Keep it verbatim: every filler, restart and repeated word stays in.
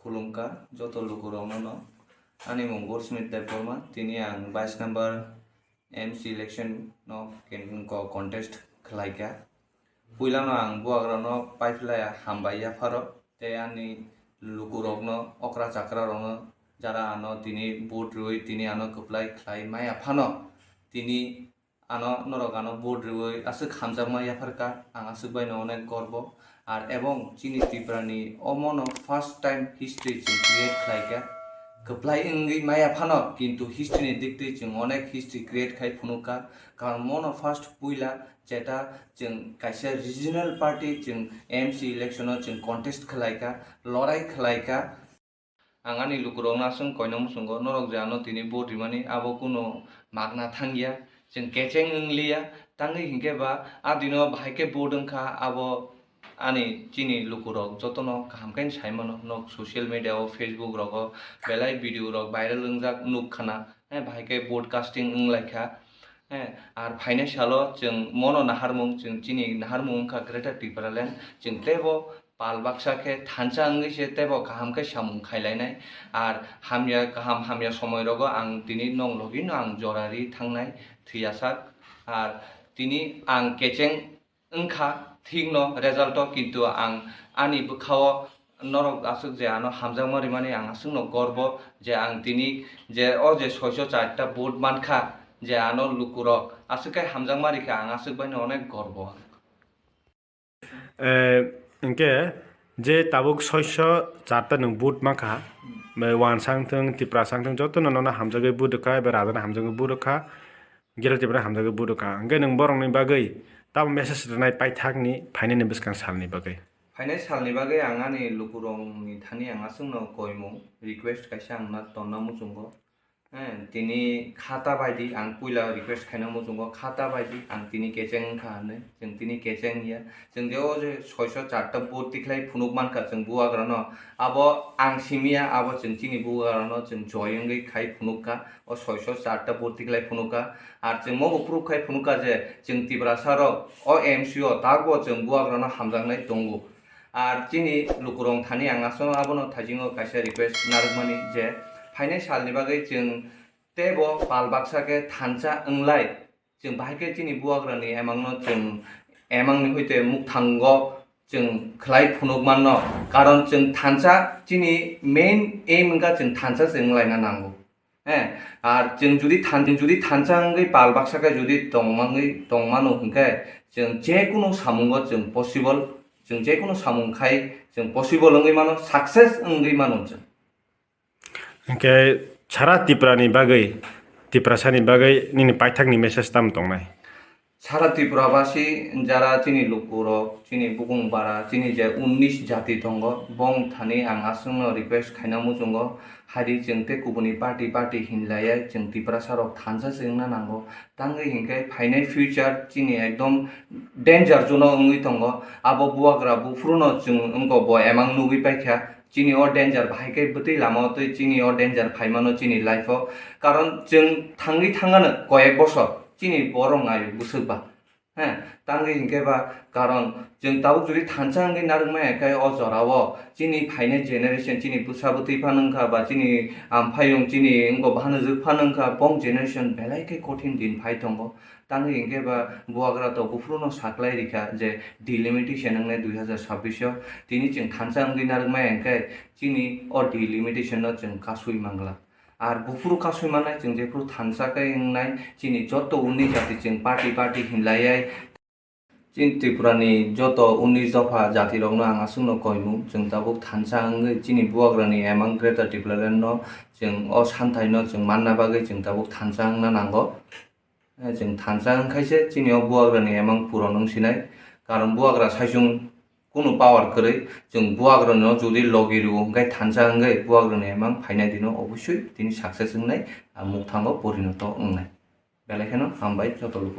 Khulumkha joto lukurokno no. Ani mung Goldsmith Debbarma, tini ang bais number M C election no ken-, ko contest khlaikha. Puilano ang buagrano paiphlai hambai yapharo, tei ani lukurokno, okra chakrarokno, jara ano tini vote rwi tini ano kwplai khlai maya phano, tini ano norok ano vote rwi aswk hamjakma yapharkha, ang aswk baino onek gorbo. Ar ebong chini Tripura ni omono first time history chwng create khlaikha. Kwplai wngwi maya phano, kintu history ni diktwi chwng onek history create khai phunukha. Karon mono first puila jeta chwng kaisa regional party chwng M C election o chwng contest khlaikha, lorai khlaikha. Ang ani lukurokno aswk koina muchungo, norok je ano tini vote rimani abo kuno magna thangya, chwng kecheng wngliya, tangwi hinkhe ba a dino bahai khe vote wngkha, abo ani chini lukurok jotono kaham khe saimano, nok social media o, Facebook rogo belai video rok viral wngjak nukkhana, eh, bahai khe vote casting wnglaikha. Eh, ar phainai salo chwng mono naharmung, chwng chini naharmung wngkha Greater Tipraland, chwng teibo pal baksa khe thansa wngwi se teibo kaham khe samung khailainai. Ar hamya, kaham hamya somoi rogo ang tini nong logino ang jora ri thangnai thwiyasak. Ar tini ang kecheng wngkha thikno result o, kintu ang ani bwkhao norok aswk je ano hamjakma rimani ang aswkno gorbo je ang tini je o je soiso charta vote mankha, je ano lukurok aswk khe hamjakma rikha, ang aswk baino onek gorbo. Eh, hinkhe je tabuk soiso charta nwng vote mankha, eh, Wansa wngthung, Tiprasa wngthung, jotono nono hamjagwi vote rwkha, eba rajano hamjagwi vote rwkha, Greater Tipraland hamjagwi vote rwkha. Hinkhe nwng borokni bagwi tamo message rwnai paithakni phainani bwskang salni bagwi? Phainai salni bagwi ang ani lukurokni thani ang aswkno koimung, request kaisa ang na tonna muchungo. Eh, tini khata baidi ang puila request khaina muchungo, khata baidi ang tini kecheng wngkha hinwi, chwng tini kecheng ya. Chwng je o je soiso charta vote tikhlai phunuk mankha chwng buagrano, abo ang simiya, abo chwng chini buagrano chwng joy wngwi khai phunukha, o soiso charta vote tikhlai phunukha. Ar chwng mobo proof khai phunukha je chwng Tiprasa rok o M C o takbo chwng buagrano hamjaknai tongo. Ar chini lukurok thani ang aswk abono thaisingo kaisa request narwkmani je phainai salni bagwi chwng teibo pal baksa khe thansa wnglai, chwng bahai khe chini buagrani emangno chwng emangni hoite mukthango chwng khlai phunuk manno, karon chwng thansa chini main aim wngkha chwng thansa se wnglaina nango. Eh, ar chwng judi than-, judi thansa wngwi pal baksa khe judi tongmangwi tongmano hinkhe chwng jekunu samungo chwng possible, chwng jekunu samung khai chwng possible wngwi mano, success wngwi mano chwng. Hinkhe sara Tripura ni bagwi, Tiprasa ni bagwi nini paithak ni message tamo tongnai? Sara Tripura basi jara chini lukurok, chini bukung bara, chini je unnish jati tongo, bong thani ang aswkno request khaina muchungo, haidi chwng tei kubuni party party hinlaiya chwng Tiprasa rok thansa se wngna nango. Tangwi hinkhe phainai future chini ekdom danger zone o wngwi tongo. Abo buagra buphuru no chwng wngkha bo emang nugwi paikha. Chini o danger bahai khe bwtwi lama o twi chini o danger phaimano chini life o. Karon chwng thangwi thangano koyek bosor chini borok nai bwswk ba. He, tangwi hinkhe ba karon chwng tabuk jodi thansa wngwi narwkmaya khe o jora o chini phainai generation chini bwsa bwtwi phano wngkha ba chini amphayung chini wngkha bahanajwk phano wngkha bong generation belai khe kothin din phai tongo. Tangwi hinkhe ba buagra to buphuru no saklai rikha je delimitation wngnai dui hazar sabbish o tini chwng thansa wngwi narwkmaya hinkhe chini o delimitation no chwng kasui mangla. Ar buphuru kasui mannai chwng jephuru thansa khe wngnai chini joto unni jati chwng party party hinlaiya. Chini Tripura ni joto unni dopha jati rokno ang aswkno koimung chwng tabuk thansa wngwi chini buagra ni emang Greater Tipraland no chwng o santhai no chwng manna bagwi chwng tabuk thansa wngna nango. Eh, chwng thansa wngkhaise chini o buagrani emang puron wngsinai. Karon buagra saichung kunu power kwrwi, chwng buagrano jodi logi rwo hwnkhe thansa wngwi buagrani emang phainai dino obosoi tini success wngnai, ah, mukthango porinoto wngnai. Belai kheno hambai joto luku.